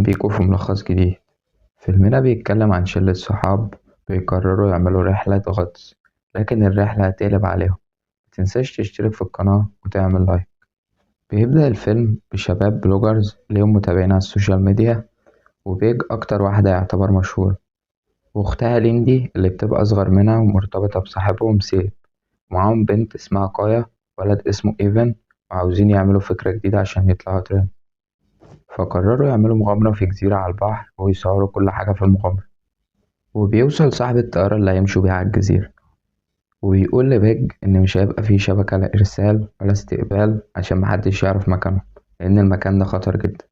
أهلا بيكم في ملخص جديد. فيلمنا بيتكلم عن شلة صحاب بيقرروا يعملوا رحلة غطس، لكن الرحلة هتقلب عليهم. متنساش تشترك في القناة وتعمل like. بيبدأ الفيلم بشباب bloggers ليهم متابعين على ال social media، وبيج أكتر واحدة يعتبر مشهورة، وأختها ليندي اللي بتبقى أصغر منها ومرتبطة بصاحبهم سيب، ومعاهم بنت اسمها كايا ولد اسمه إيفن، وعاوزين يعملوا فكرة جديدة عشان يطلعوا ترند. فقرروا يعملوا مغامرة في جزيرة على البحر ويصوروا كل حاجة في المغامرة. وبيوصل صاحب الطيارة اللي هيمشوا بيها على الجزيرة، وبيقول لبيج إن مش هيبقى فيه شبكة لا إرسال ولا استقبال عشان محدش يعرف مكانه، لأن المكان ده خطر جدا،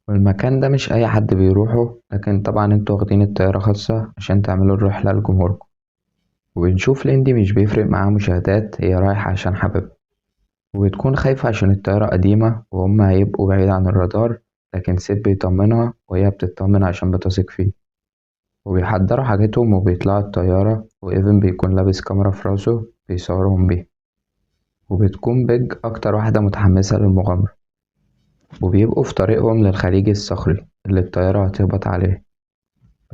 والمكان ده مش أي حد بيروحه، لكن طبعا انتوا واخدين الطيارة خاصة عشان تعملوا الرحلة لجمهوركم. وبنشوف ليندي مش بيفرق معاها مشاهدات، هي رايحة عشان حبيبها، وبتكون خايفة عشان الطيارة قديمة وهم هيبقوا بعيد عن الرادار، لكن سيب بيطمنها وهي بتطمن عشان بتثق فيه. وبيحضروا حاجتهم وبيطلعوا الطيارة، وإيفن بيكون لابس كاميرا في راسه بيصورهم بيها. وبتكون بيج أكتر واحدة متحمسة للمغامرة. وبيبقوا في طريقهم للخليج الصخري اللي الطيارة هتهبط عليه،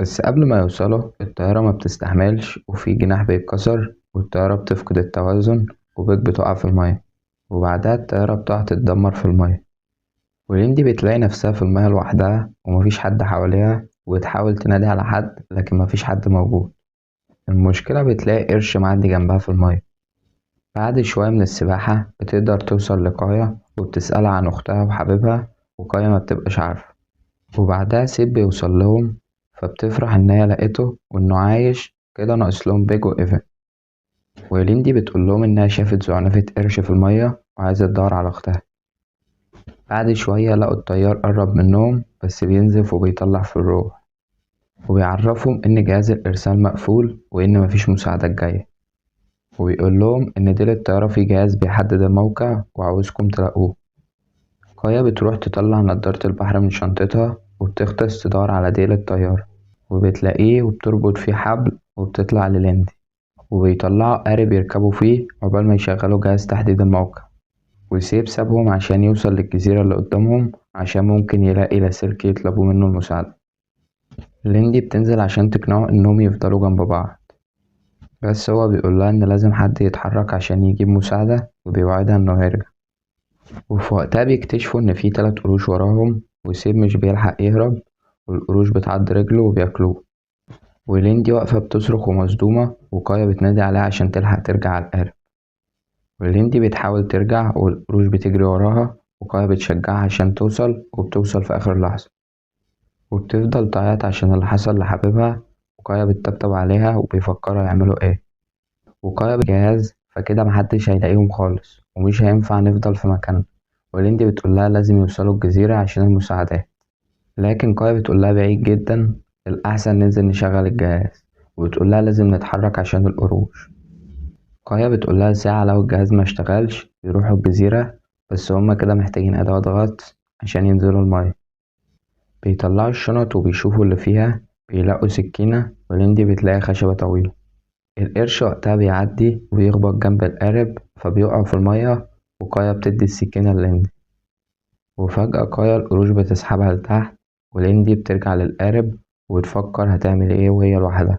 بس قبل ما يوصلوا الطيارة ما بتستحملش، وفي جناح بيتكسر والطيارة بتفقد التوازن وبيج بتقع في المية، وبعدها الطيارة بتقع تتدمر في المية. وليندي بتلاقي نفسها في المية لوحدها ومفيش حد حواليها، وبتحاول تنادي على حد لكن مفيش حد موجود. المشكلة بتلاقي قرش معدي جنبها في المية. بعد شوية من السباحة بتقدر توصل لقايا وبتسألها عن أختها وحبيبها، وقايا ما بتبقاش عارفة. وبعدها سيب بيوصل لهم، فبتفرح إن هي لقيته وإنه عايش كده، ناقص لهم بيج وإيفن. وليندي بتقول لهم إنها شافت زعنفة قرش في المية وعايزة تدور على أختها. بعد شوية لقوا الطيار قرب منهم بس بينزف وبيطلع في الروح، وبيعرفهم إن جهاز الإرسال مقفول وإن مفيش مساعدات جاية، وبيقول لهم إن ديل الطيارة فيه جهاز بيحدد الموقع وعاوزكم تلاقوه. كايا بتروح تطلع نضارة البحر من شنطتها وبتغطس تدور على ديل الطيارة، وبتلاقيه وبتربط فيه حبل وبتطلع لليندي، وبيطلعوا قارب يركبوا فيه عقبال ما يشغلوا جهاز تحديد الموقع. وسيب سابهم عشان يوصل للجزيرة اللي قدامهم عشان ممكن يلاقي لاسلكي يطلبوا منه المساعدة. ليندي بتنزل عشان تقنعه انهم يفضلوا جنب بعض، بس هو بيقولها ان لازم حد يتحرك عشان يجيب مساعدة، وبيوعدها انه هيرجع. وفي وقتها بيكتشفوا ان في 3 قروش وراهم، وسيب مش بيلحق يهرب والقروش بتعض رجله وبياكلوه. وليندي واقفة بتصرخ ومصدومة، وكايا بتنادي عليها عشان تلحق ترجع على القارب. وليندي بتحاول ترجع والقروش بتجري وراها، وكايا بتشجعها عشان توصل، وبتوصل في آخر لحظة. وبتفضل تعيط عشان اللي حصل لحبيبها، وكايا بتطبطب عليها وبيفكروا يعملوا ايه. وكايا بجهاز فكده محدش هيلاقيهم خالص ومش هينفع نفضل في مكاننا. وليندي بتقولها لازم يوصلوا الجزيرة عشان المساعدات، لكن كايا بتقولها بعيد جدا، الأحسن ننزل نشغل الجهاز، وبتقولها لازم نتحرك عشان القروش. كايا بتقولها ساعة لو الجهاز ما اشتغلش يروحوا الجزيرة، بس هما كده محتاجين أدوات غطس عشان ينزلوا المية. بيطلعوا الشنط وبيشوفوا اللي فيها، بيلاقوا سكينة، وليندي بتلاقي خشبة طويلة. القرش وقتها بيعدي وبيخبط جنب القارب فبيقعوا في المية، وكايا بتدي السكينة لليندي. وفجأة كايا القروش بتسحبها لتحت، وليندي بترجع للقارب وبتفكر هتعمل ايه وهي لوحدها.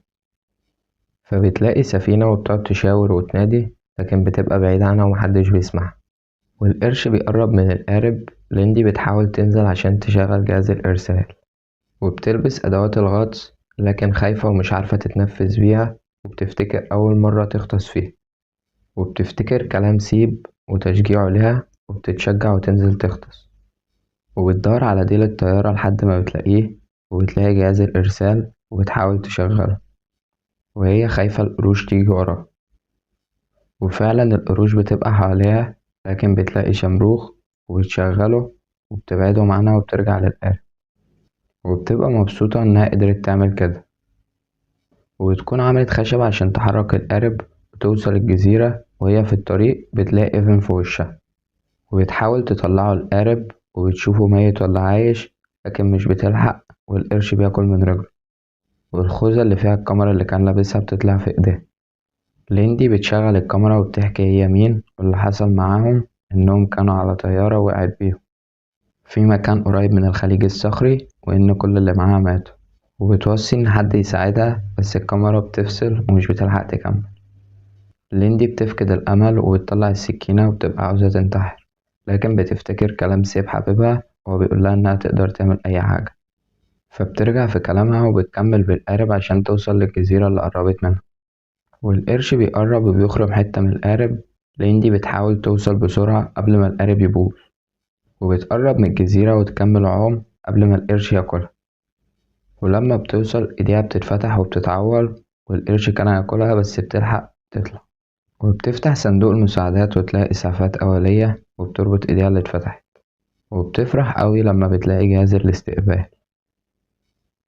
فبتلاقي سفينة وبتقعد تشاور وتنادي، لكن بتبقى بعيدة عنها ومحدش بيسمعها. والقرش بيقرب من القارب، ليندي بتحاول تنزل عشان تشغل جهاز الإرسال، وبتلبس أدوات الغطس لكن خايفة ومش عارفة تتنفس بيها، وبتفتكر أول مرة تغطس فيها، وبتفتكر كلام سيب وتشجيعه لها، وبتتشجع وتنزل تغطس. وبتدور على ديل الطيارة لحد ما بتلاقيه، وبتلاقي جهاز الإرسال وبتحاول تشغله، وهي خايفة القروش تيجي وراها. وفعلا القروش بتبقى حواليها، لكن بتلاقي شمروخ وبتشغله وبتبعدهم عنها وبترجع للقارب، وبتبقى مبسوطة إنها قدرت تعمل كده. وبتكون عملت خشب عشان تحرك القارب وتوصل الجزيرة، وهي في الطريق بتلاقي إيفن في وشها، وبتحاول تطلعه القارب وبتشوفه ميت ولا عايش، لكن مش بتلحق والقرش بياكل من رجله، والخوذة اللي فيها الكاميرا اللي كان لابسها بتطلع في ايديه. ليندي بتشغل الكاميرا وبتحكي هي مين واللي حصل معاهم، انهم كانوا على طيارة وقعت بيهم. في مكان قريب من الخليج الصخري، وإن كل اللي معاها ماتوا، وبتوصي إن حد يساعدها بس الكاميرا بتفصل ومش بتلحق تكمل. ليندي بتفقد الأمل وبتطلع السكينة وبتبقى عاوزة تنتحر، لكن بتفتكر كلام سيف حبيبها وهو بيقولها إنها تقدر تعمل أي حاجة، فبترجع في كلامها وبتكمل بالقارب عشان توصل للجزيرة اللي قربت منها. والقرش بيقرب وبيخرم حتة من القارب. ليندي بتحاول توصل بسرعة قبل ما القارب يبوظ، وبتقرب من الجزيرة وتكمل عوم قبل ما القرش ياكلها. ولما بتوصل ايديها بتتفتح وبتتعور، والقرش كان هياكلها بس بتلحق تطلع، وبتفتح صندوق المساعدات وتلاقي إسعافات أولية، وبتربط ايديها اللي اتفتحت، وبتفرح قوي لما بتلاقي جهاز الاستقبال.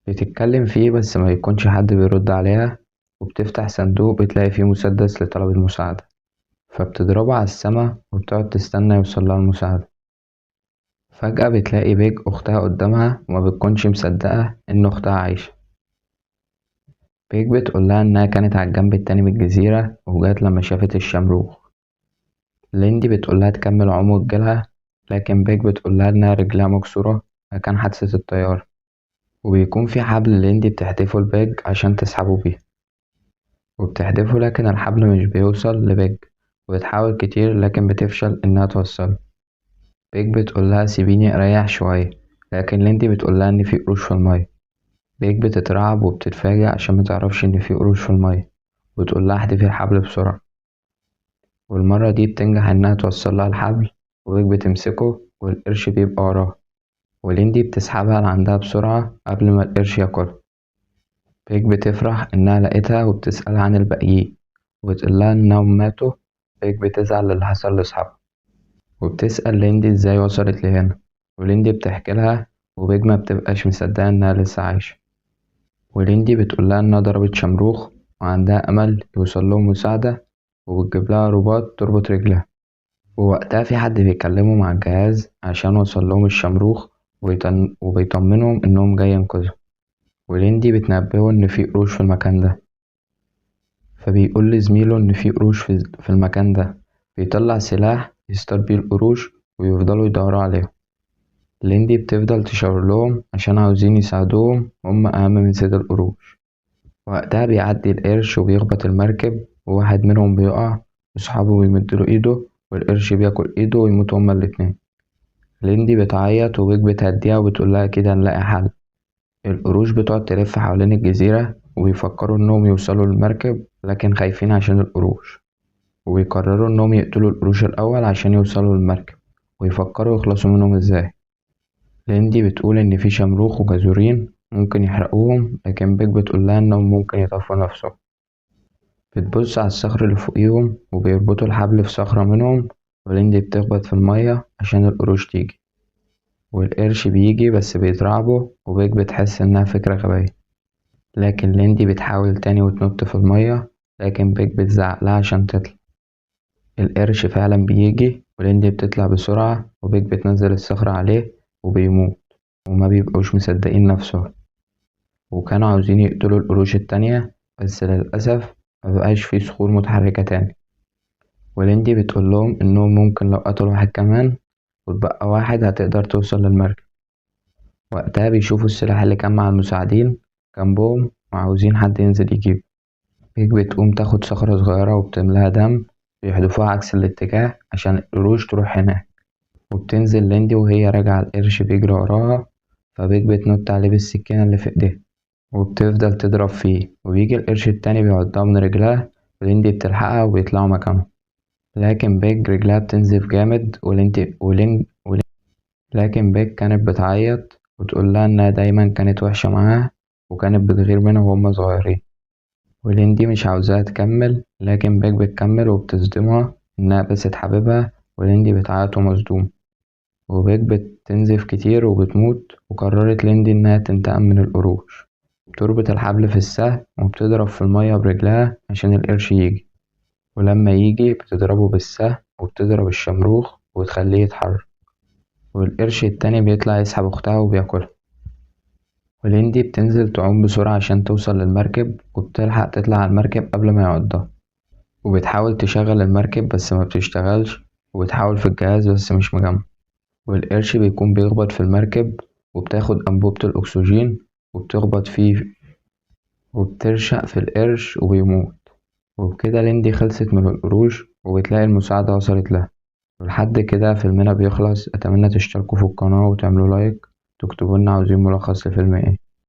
بتتكلم فيه بس ما يكونش حد بيرد عليها، وبتفتح صندوق بتلاقي فيه مسدس لطلب المساعدة، فبتضربه على السما وبتقعد تستنى يوصلها المساعدة. فجأة بتلاقي بيج أختها قدامها وما بتكونش مصدقة إن أختها عايشة. بيج بتقولها إنها كانت على الجنب التاني من الجزيرة وجات لما شافت الشمروخ. ليندي بتقولها تكمل عوم وتجيلها، لكن بيج بتقولها إنها رجلها مكسورة مكان حادثة الطيارة، وبيكون في حبل ليندي بتحدفه لبيج عشان تسحبه بيه، وبتحدفه لكن الحبل مش بيوصل لبيج، وبتحاول كتير لكن بتفشل إنها توصله. بيج بتقولها سيبيني أريح شوية، لكن ليندي بتقولها إن في قروش في المية. بيج بتترعب وبتتفاجأ عشان متعرفش إن في قروش في المية، وتقولها احدفي الحبل بسرعة. والمرة دي بتنجح إنها توصلها الحبل، وبيج بتمسكه والقرش بيبقى وراها، وليندي بتسحبها لعندها بسرعة قبل ما القرش ياكلها. بيج بتفرح إنها لقيتها وبتسألها عن الباقيين، وبتقولها إنهم ماتوا. بيج بتزعل للي حصل لأصحابها، وبتسأل ليندي إزاي وصلت لهنا، وليندي بتحكي لها، وبيج ما بتبقاش مصدقة إنها لسه عايشة. وليندي بتقولها إنها ضربت شمروخ وعندها أمل يوصل لهم مساعدة، وبتجيب لها رباط تربط رجلها. ووقتها في حد بيكلمه مع الجهاز عشان وصل لهم الشمروخ وبيطمنهم إنهم جاي ينقذهم. وليندي بتنبهه إن في قروش في المكان ده، فبيقول لزميله إن في قروش في المكان ده. بيطلع سلاح يصطاد بيه القروش ويفضلوا يدوروا عليهم. ليندي بتفضل تشاور لهم عشان عاوزين يساعدوهم، هم أهم من صيد القروش. وقتها بيعدي القرش وبيخبط المركب، وواحد منهم بيقع وصحابه بيمدله ايده، والقرش بياكل ايده ويموتوا هما الاتنين. ليندي بتعيط وبيج بتهديها وبتقولها كده هنلاقي حل. القروش بتقعد تلف حوالين الجزيرة وبيفكروا انهم يوصلوا للمركب، لكن خايفين عشان القروش، وبيقرروا انهم يقتلوا القروش الاول عشان يوصلوا للمركب، ويفكروا يخلصوا منهم ازاي. ليندي بتقول ان في شمروخ وجزورين ممكن يحرقوهم، لكن بيج بتقولها انهم ممكن يطفوا نفسهم. بتبص على الصخر اللي فوقيهم وبيربطوا الحبل في صخرة منهم، وليندي بتخبط في المية عشان القروش تيجي، والقرش بيجي بس بيترعبوا، وبيج بتحس انها فكرة غبية، لكن ليندي بتحاول تاني وتنط في المية، لكن بيج بتزعق لها عشان تطلع. القرش فعلا بيجي وليندي بتطلع بسرعة، وبيج بتنزل الصخرة عليه وبيموت، وما بيبقوش مصدقين نفسهم، وكانوا عاوزين يقتلوا القروش التانية بس للأسف مبقاش فيه صخور متحركة تاني. وليندي بتقول لهم انهم ممكن لو قتلوا واحد كمان واتبقى واحد هتقدر توصل للمركب. وقتها بيشوفوا السلاح اللي كان مع المساعدين جنبهم وعاوزين حد ينزل يجيبه. بيج بتقوم تاخد صخرة صغيرة وبتملاها دم، بيحدفوها عكس الاتجاه عشان القروش تروح هناك. وبتنزل ليندي وهي راجعة القرش بيجري وراها، فبيج بتنط عليه بالسكينة اللي في ايديها وبتفضل تضرب فيه، وبيجي القرش التاني بيعضها من رجلها، وليندي بتلحقها وبيطلعوا مكانهم. لكن بيج رجلها بتنزف جامد، لكن بيج كانت بتعيط وتقول لها انها دايما كانت وحشة معاها وكانت بتغير منها وهم صغيرين. وليندي مش عاوزاها تكمل، لكن بيج بتكمل وبتصدمها انها بست حبيبها، وليندي بتعيط ومصدومة، وبيج بتنزف كتير وبتموت. وقررت ليندي انها تنتقم من القروش، بتربط الحبل في السهم وبتضرب في المية برجلها عشان القرش يجي، ولما يجي بتضربه بالسهم وبتضرب الشمروخ وتخليه يتحرك، والقرش التاني بيطلع يسحب اختها وبياكلها. وليندي بتنزل تعوم بسرعة عشان توصل للمركب، وبتلحق تطلع على المركب قبل ما يعضها، وبتحاول تشغل المركب بس ما بتشتغلش، وبتحاول في الجهاز بس مش مجمع. والقرش بيكون بيخبط في المركب، وبتاخد أنبوبة الأكسجين وبتخبط فيه وبترشق في القرش وبيموت. وبكده ليندي خلصت من القروش، وبتلاقي المساعدة وصلت لها. ولحد كده فيلمنا بيخلص. أتمنى تشتركوا في القناة وتعملوا لايك، تكتبوا لنا عاوزين ملخص لفيلم ايه.